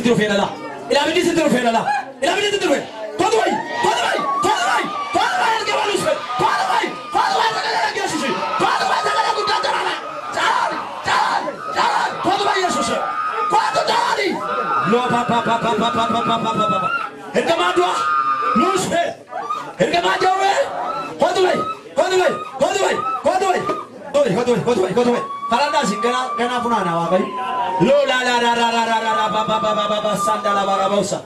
sitti dhufeera laa. Ilaa abiddi sitti dhufeera laa. Ilaa abiddi sitti dhufeera. Kootu bayi! Kootu bayi! Kootu bayi! Kootu bayi ergamaa Luusfer! Kootu bayi! Kootu bayi sagalee dhageessisi! Kootu bayi sagalee guddaa caraana! Caraani! Caraani! Caraani! Kootu bayi Yesuus! Kootu caraani! Loo pa pa pa pa pa pa pa pa pa pa pa. Ergamaa du'a! Luusfer! Ergamaa jawwee! Kootu bayi! Kootu bayi! Kootu bayi! Kootu bayi! Kootu bayi! Kootu bayi! Kootu bayi! Karaan isin ganaa funaanaa Waaqayyo. Loo la la la la la la la la ba ba ba ba ba ba sanda la ba la bausa.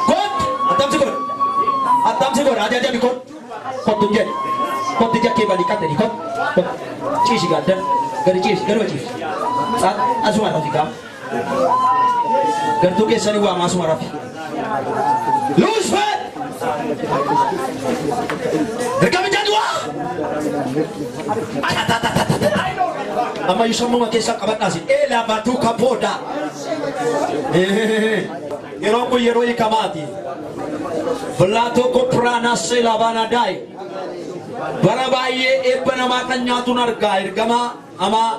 Kootu! Attamsi godhe. Attamsi godhe. Ajajami kootu. Kootu hin jedhe. Kootu ija kee bali qaxxani kootu. Kootu. Ciisi gaaddan. Gadi ciisi. Gaduma ciisi. Asuma rafi gaa. Gartuu keessanii waama asuma rafi. Luusfer! Ergamicha du'aa! Ammayyuu sammuma keessaa qabadhaas. Eelaa baatuu kabooda. Yeroon kun yeroo hiikamaati. Filaatoo kopraanaa seelabaana daayi. Bara baay'ee eebba namaa kan nyaatuun argaa ergamaa amaa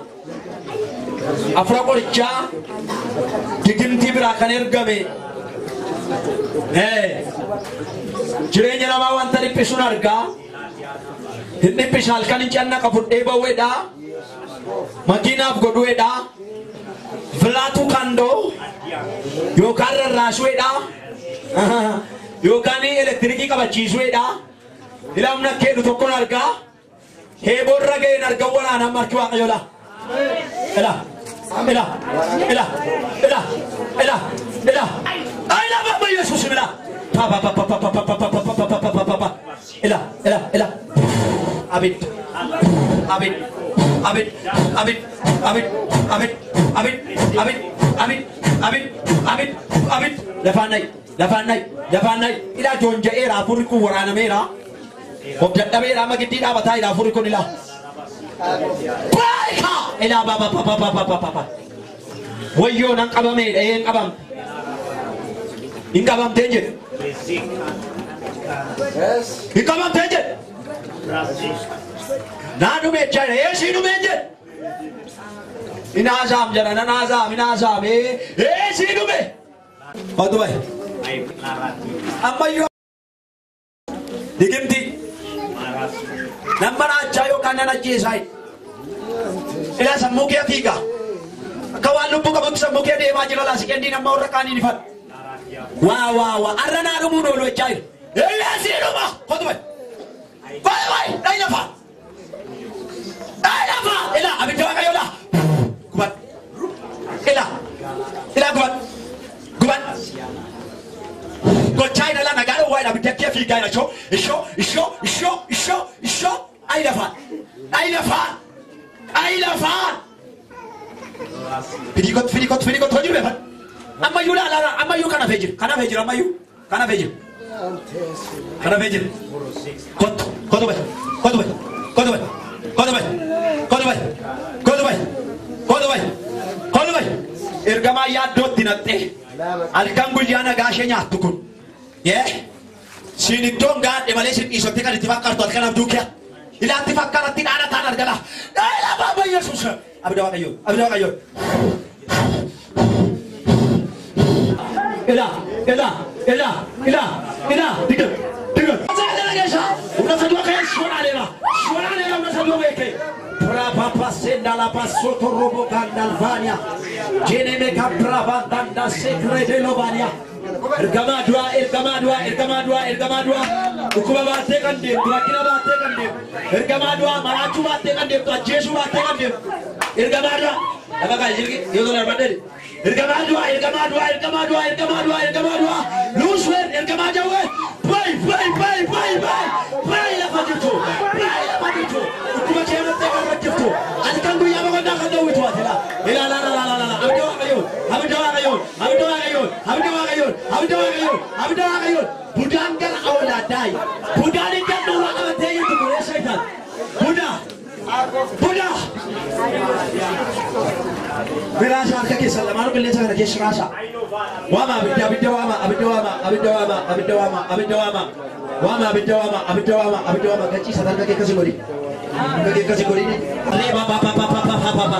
afra qorichaa digimtii biraa kan ergame. Jireenya namaa wanta dhiphisuun argaa. Hin dhiphisa halkan hin cannaqa fudhee bawweedha. Makiinaaf godhuweedha. Filaatuu kandoo yookaan rarraasuweedha. Yookaan elektirikii qabachiisuweedha. Ilaamna keedhu tokkoon argaa. Heeboorra ga'een argaa waraanaan marki Waaqayyoodha. Ila ila ila ila ila ila ila baba Yesuus ila pa pa pa pa pa pa pa pa pa pa pa pa pa pa pa ila ila ila abid abid abid abid abid abid abid abid abid abid abid abid lafaan nayi lafaan nayi lafaan nayi ila joonja'eera afurri kun waraanameera of dadhabeera amma giddii dhaabataa ila afurri kun ila baay'aa ila ba ba ba ba ba ba ba wayyoo nan qabameedha een qabamte hin qabamteen jedhe hin qabamteen jedhe naa dhume jechaa eesii dhumeen jedhe hin haasaam jedha nan haasaam hin haasaam eesii dhume kootu bayi ammayyuu digimti nan maraachaa yookaan nan ajjeesaa ilaa sammuu kee fiiga akka waan lubbuu qabutti sammuu kee deemaa jira laa siqendii nama warra kaaniin ifadhu waa waa waa arra naa dhumuun oolu jechaa jira eesii dhuma kootu bayi bayi bayi dhayi lafaa dhayi lafaa ilaa abidda Waaqayyoo laa gubadhu ilaa ilaa gubadhu gubadhu gochaa ila nagaa dhowwaa ila abidda kee fiigaa ila ishoo ishoo ishoo ishoo ishoo ishoo dhayi lafaa dhayi lafaa dhayi lafaa fidii kottu fidii kottu fidii kottu hojii beefadhu ammayyuu laa laa ammayyuu kana fee jira kana fee jira ammayyuu kana fee jira kana fee jira kottu kottu bayi kottu bayi kottu bayi kottu bayi kottu bayi kottu bayi kottu bayi kottu bayi ergamaa yaaddootti naqxee halkan guyyaa nagaa ishee nyaattu kun siin iddoon gaadhe malee sin dhiisotti kan itti fakkaattu halkan abduu kee ilaatti fakkaatti dhaana taan argala dhaala baaba Yesuus abidda Waaqayyoo abidda Waaqayyoo ila ila ila ila ila digal digal una sadua kee shona leera una sadua kee Brava senda la passoto robo gandalvania Geneme caprava danda secrete lovania Ergamaa du'aa ergamaa du'aa ergamaa du'aa ergamaa du'aa dhukkuba baattee kan deemtu rakkina baattee kan deemtu ergamaa du'aa maraachuu baattee kan deemtu ajjeesuu baattee kan deemtu ergamaa du'aa lafa kaa jirgi yoo tola arbadde ergamaa du'aa ergamaa du'aa ergamaa du'aa ergamaa du'aa ergamaa du'aa Luusfer ergamaa jawwee bay bay bay bay bay bay lafa jirtu bay lafa jirtu dhukkuba kee mattee kan rakkiftu halkan guyyaa boqonnaa kan dhowwitu ati laa ilaa laa laa laa laa abidda Waaqayyoo abidda Waaqayyoo abidda Waaqayyoo abidda Waaqayyoo abidda Waaqayyoo abidda Waaqayyoo budaan gara awlaa daayi budaan hin danda'u qabatee jirtu kun eessa itaan budaa budaa Biraasa harka keessan lamaanuu qilleensa kana keessa raasa waama abidda abidda waama abidda waama abidda waama abidda waama abidda waama waama abidda waama abidda waama abidda waama gachiisa harka kee akkasii godhi harka kee akkasii godhi ba ba ba ba ba ba ba ba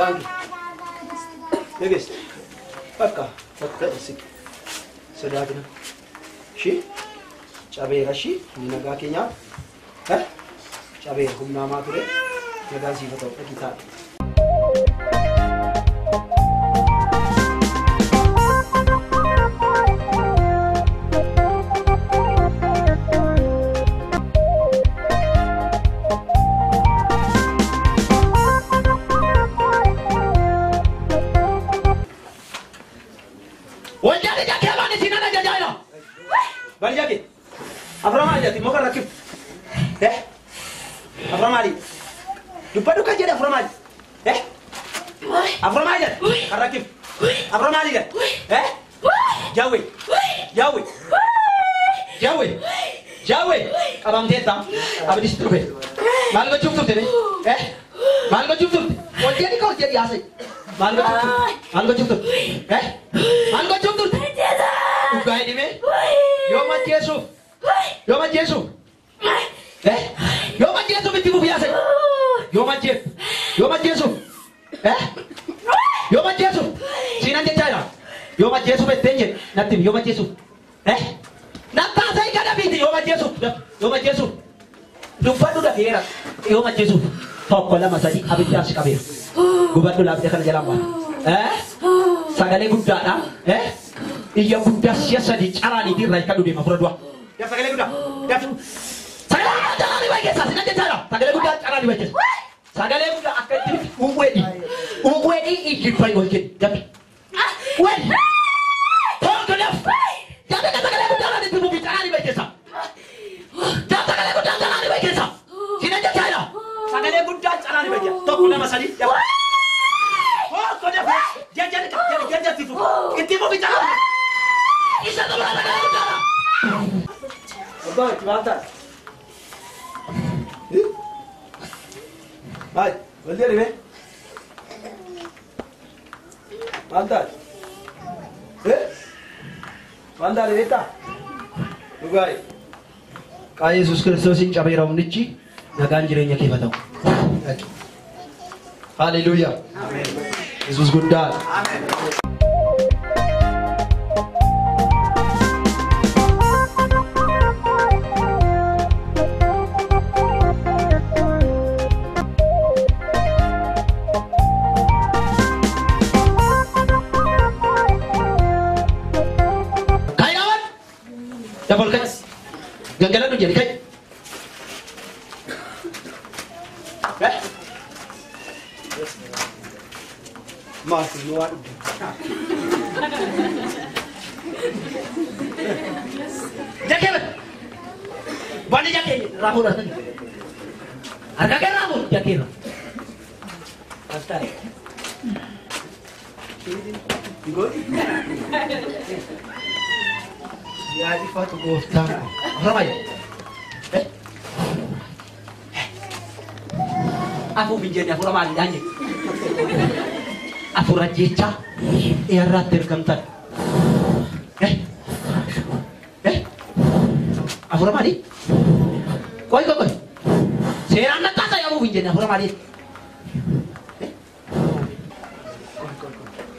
Maqaan kee? Teegesti. Bakka bakka sik. Sodaatina. Ishii cabeera ishii nagaa keenyaaf. Cabeera humna hamaa ture nagaan siif haa ta'u dhaqii taa'e. Abdi turte. Maal gochuuf turte ne? Maal gochuuf turte? Ol jedhi ka ol jedhi haasa'e. Maal gochuuf turte? Maal gochuuf turte? Maal gochuuf turte? Dhugaa hidhime? Yoom ajjeesuuf? Yoom ajjeesuuf? Yoom ajjeesuuf itti fufi haasa'e? Yoom ajjeef? Yoom ajjeesuuf? Yoom ajjeesuuf? Siinaan jechaa jira. Yoom ajjeesuuf ettee jedhe natti himi yoom ajjeesuuf? Natti haasa'e kana biiti yoom ajjeesuuf? Yoom ajjeesuuf? Dubbadhu dafeera yoom ajjeesuuf 1 2 3 abiddaaf si qabeera. Gubadhu laabdee kana jalaan baata. Sagalee guddaadha. Iyya guddaa si'a 3 caraaniitii irraa hiikadhu deema fura du'a. Sagalee guddaa. Sagalee guddaa caraanii baay'ee keessaa sinan jechaadha. Sagalee guddaa caraanii baay'ee keessa. Sagalee guddaa akka itti uwweedhi. Uwweedhi ijji baay'ee ol jedhi dafi. Weel. Tokko daf. Jabeenya sagalee guddaa itti fufi caraanii baay'ee keessa. Sagalee guddaa caraanii baay'ee keessa. Sinan jechaadha. Sagalee guddaa caraanii baay'ee keessa. 1 2 3. Tokko daf. Jajjani jajjani itti fufi. Itti fufi caraanii. Isa xumura sagalee guddaadha. Abbaa itti maal taate? Maal? Wal jedhi mee? Maal taate? Maal taate beektaa? Dhugaa. Maqaa Yesuus Kiristoosiin cabeera humnichi nagaan jireenya kee haa ta'u. Haleluuyaa. Yesuus guddaadha. Dabal kai. Gangalan jedhi kai. Maaf nu waa dhugde. Jakee bani jakee raafuu dha. Harka kee raafuu jakee ra. Astare. Yaa ifatu gooftaan ko. Ramay. Afuuf hin jenne hafuura maaliidhaan jedhe. Hafuura jecha irratti ergamtan. Hafuura maalii? Qoy qoy qoy. Seeraan nattaasaa afuuf hin jenne hafuura maalii?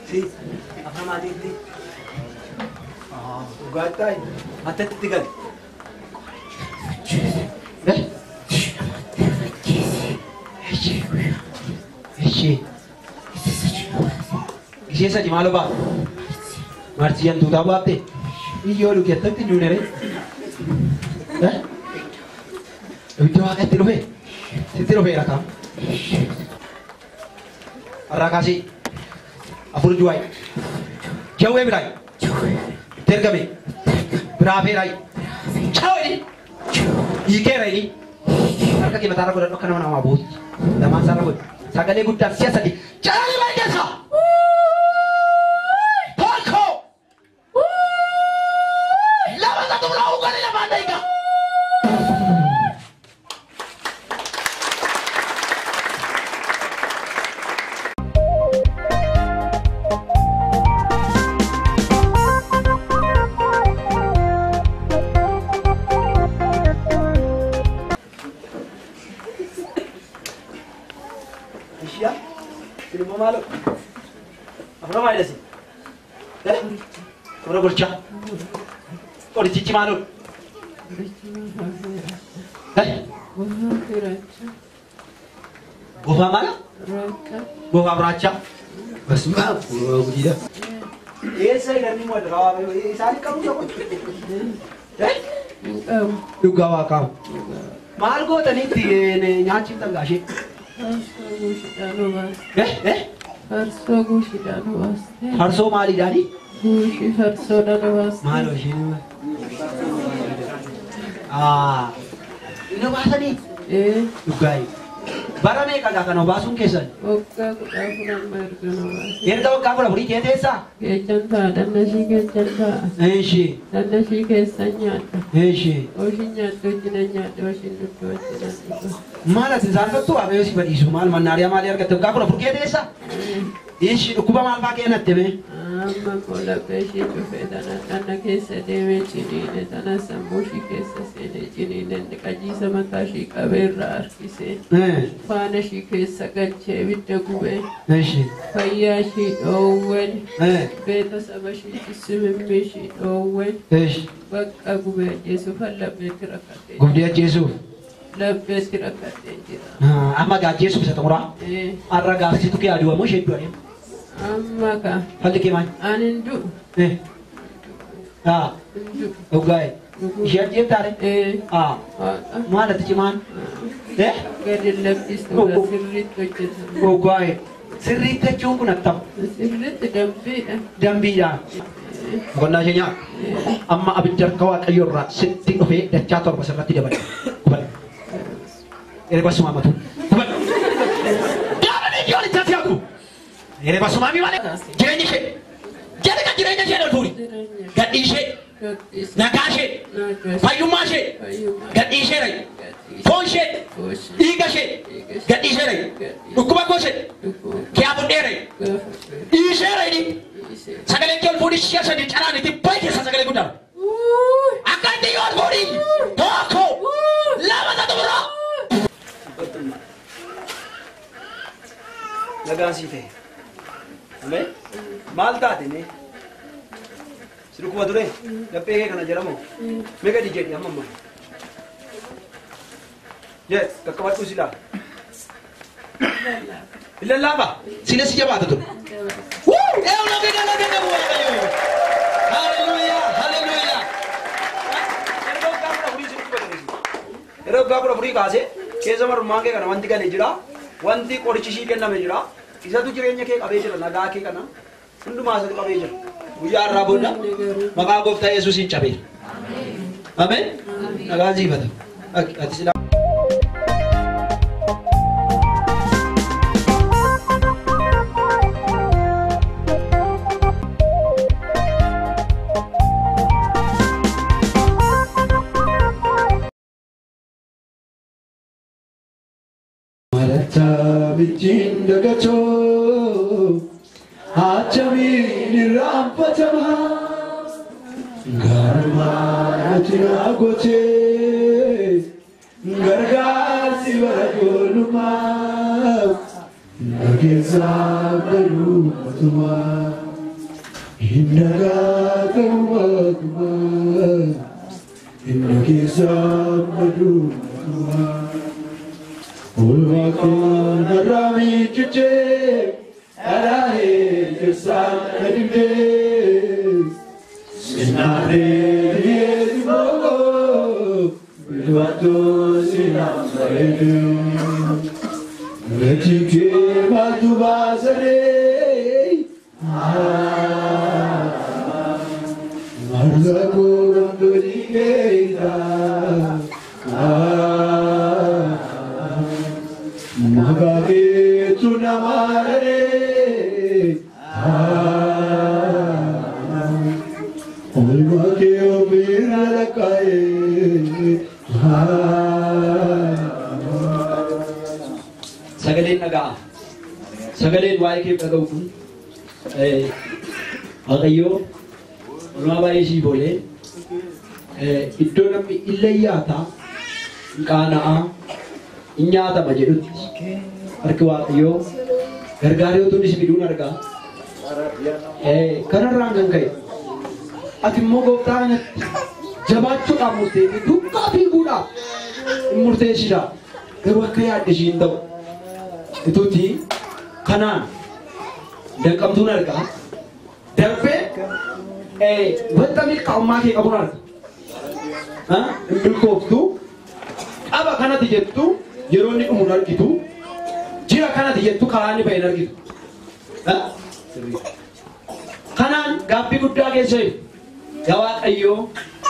Si hafuura maaliitti? Dhugaattaa attatti itti gali. Ishee sadi maaloo baate? Marsii hantuutaa baatte? Iyyoo dhugi attamitti hin duune ree? Ibidda waaqatti dhufe? Sitti dhufeera kaam? Har'aa kaasee hafuurri du'aayi. Jawwee biraayi. Itti ergame. Biraa feeraayi. Caawa inni. Hiikeera inni. Harka kee mataarra godhadhu akka nama namaa buuti. Lamaan isaarra godhu. Sagalee guddaan si'a 3. Caalii baay'ee keessa. 1 2 3 4 5 lamaan dhayiga. Ishia, maalo? Afura maalidha? Afura qorichaa. Qorichichi maalo? Gofaa maala? Gofaa biraachaa. Basuma gudiidha. Eessa inni immoo isaan qabu tokko? Dhugaa waa qabu. Maal gootaniitti nyaachiiftan gaashee? Farsoo guushiidhaan obaastee. Farsoo maaliidhaani? Guushii farsoodhaan obaastee. Maal isheen? Inni obaasanii? Dhugaa'e. Bara meeqa gaa kan obaasuun keessan? Waggaa 14 amma erga obaasee. Erga waggaa 14 kee teessaa? Keechan ta'a, dannashii keechan ta'a. Eeshi. Dannashii keessan nyaadha. Eeshi. Ooshin nyaadha, wajjinan nyaadha, ooshin dhugdu, wajjinan dhuga. Maal ati saalfattu waaqayyo si badhiisu maal mannaariyaa maalii argatte waggaa 14 kee teessaa? Eeshi dhukkuba maal fa'aa kennatte mee? Amma immoo laphee ishee cufee tana dhanna keessa deemee ciniine tana sammuu ishee keessa seenee ciniine qajiisa mataa ishee qabee irraa harkisee faana ishee keessa galchee ibidda gubee fayyaa ishee dhoowwen beeta saba ishee simimmii ishee dhoowwen bakka gubee ajjeesuuf lapheetti rakkatee. Gubdee ajjeesuuf? Lapheetti rakkatee jira. Amma gaajjeesuuf isa xumuraa? Har'a gaafsitu kee aduwamoo ishee du'anii? Amma ka. Falli kee maal? Ani hin du'u. Dhugaa'e. Ishee ajjeeftaare? Maal ati cimaan? Gadi lakkistu sirriitti hojjetama. Dhugaa'e. Sirriitti jechuun kun attam? Sirriitti dambiidha. Dambiidha. Boqonnaa ishee nyaata. Amma abidda harka Waaqayyoo irraa sitti dhufee dachaa 7 sirratti dabale. Gubadhu. Erga sumaamatu. Gubadhu. Dabalii ijoollicha si hagu. Yeroo sumaamii malee jireenya ishee jalqa jireenya ishee dhaltuuri gadhii ishee nagaa ishee fayyummaa ishee gadhii ishee rayi foon ishee dhiiga ishee gadhii ishee rayi dhukkuba koo ishee kiyaa budhee rayi dhiishee rayi sagalee kee ol fuudhi ishee sadii caraan itti baay'ee keessa sagalee guddaa akka itti yoo ol fuudhi 1 2 3 4. Nagaan sii ta'e. Ameen. Maal taate mee? Si dhukkuba ture? Laphee kee kana jedhamu? Mee gadi jedhi amma amma. Jee qaqqabadhuu si laala. Hin lallaafa? Sina si jabaata ture. Wuu! Eewna gada laga qabu Waaqayyo. Haleluuyaa! Haleluuyaa! Yeroo waggaa 14 si dhukkuba ture. Yeroo waggaa 14 kaasee keessa marummaan kee kana wanti gale jira. Wanti qorichi ishii kenname jira. Isatu jireenya kee qabee jira, nagaa kee kana hundumaa isatu qabee jira. Guyyaa har'aa booda maqaa gooftaa Yesuusiin cabeera. Ameen. Nagaan siifata. Ati silaa. Maratamitiin dagatoo achamiin irraanfatama gaarummaa ati naa gootee gargaarsi bara ijoollummaa na keessaa galuu matumaa hin dagaatamu matumaa hin keessaa galuu matumaa. Ulmakoon har'aamii cuccee dhalaa'ee jirsaa kadhibdee sinnaarree dhiyeessi boqoo bilbattoo sinaan bareeduu gatii kee maaltu baasaree marga koo gamtoolii keessa. Magageetu namarare olma kee ofirra lakkaa'ee. Sagaleen dhaga'a. Sagaleen waa'ee kee dhaga'u kun Waaqayyoo olmaa baay'ee sii boolee iddoo namni illee yaataa hin qaana'aa hin nyaatama jedhutti harki Waaqayyoo Gargaaree utuu inni si fiduun argaa. Kanarraan kan ka'e. Ati immoo gooftaa kanatti jabaachuudhaaf murteessite duukaa fiiguudhaaf hin murteessita. Garuu akka yaadde ishii hin ta'u. Ituuti kanaan danqamtuun argaa. Darbee wanta milkaa'ummaa kee qabuun arga. Hin milkooftu. Qaba kanatti jettu yeroo inni dhumu hin argitu. Jira kanatti jettu karaa inni bahe hin argitu. Kanaan gaabbii guddaa keessa jiru. Yaa Waaqayyoo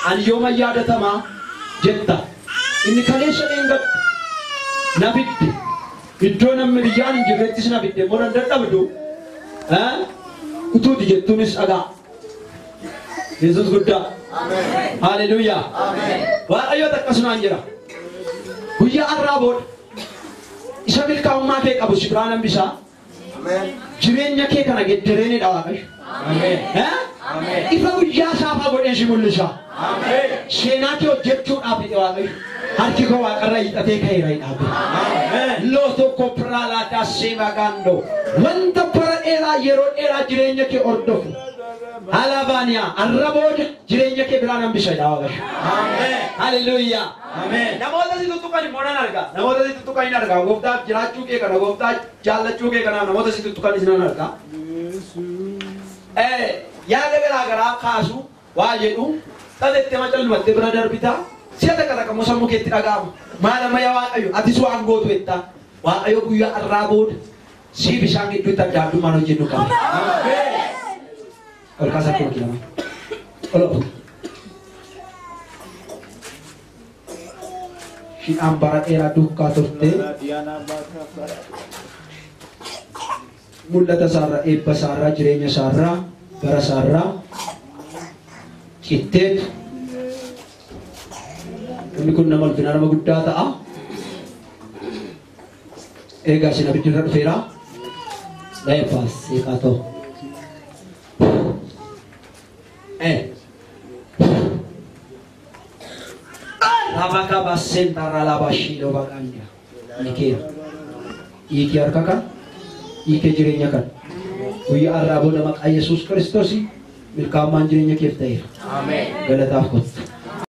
ani yooma yaadatamaa jetta. Inni kaleessa dheengadhu na fidde. Iddoo namni biyyaan hin jirrettis na fidde immoo nan dadhabdu. Utuuti jettuunis dhagaa. Yesuus guddaa. Haleluuyaa. Waaqayyoota akkasumaan jira. Guyyaa har'aa booda isa milkaa'ummaa kee qabu si biraan hambisaa. Jireenya kee kana geddereenidha Waaqayyo. Ifa guyyaa saafaa godhee si mul'isa. Seenaa kee hojjechuudhaaf jedhe Waaqayyo. Harki koo waaqarra hiixatee ka'eera hidhaabe. Loo tokko piraalaataa seema gaandoo. Wanta bara dheeraa yeroo dheeraa jireenya kee hordofu. Alabaaniyaa har'a booda jireenya kee biraan hambisa jedha Waaqayyo. Haleluuyaa. Namoota si tuttuqan immoo nan arga. Namoota si tuttuqan hin arga. Gooftaaf jiraachuu kee kana, gooftaa jaallachuu kee kana namoota si tuttuqan nan arga. Yaada garaa garaa kaasu waa jedhu dhatettee macallumattee bira darbita. Si'a takka takka immoo sammuu keetti dhaga'ama. Maal amma yaa Waaqayyo atis waan gootu jettaa. Waaqayyo guyyaa har'aa booda siif isaan gidduutti adda addummaan hojjennu qaba. Ol kaasaa akkuma kilama. Ol ofu. Shidhaan bara dheeraa duukaa turte. Mul'ata isaarraa, eebba isaarraa, jireenya isaarraa, bara isaarraa citteetu. Namni kun nama ulfinaa nama guddaa ta'a. Eegaa isin abiddi irra dhufeera. Laayiffaas seeqaa ta'u. Rabakaba sentara labashilo baganya. Ike. Ike harka kan? Ike jireenya kan? Guyyaa har'aa booda maqaa Yesuus Kiristoos milkaa'ummaan jireenya keef ta'eera. Galataaf kottu.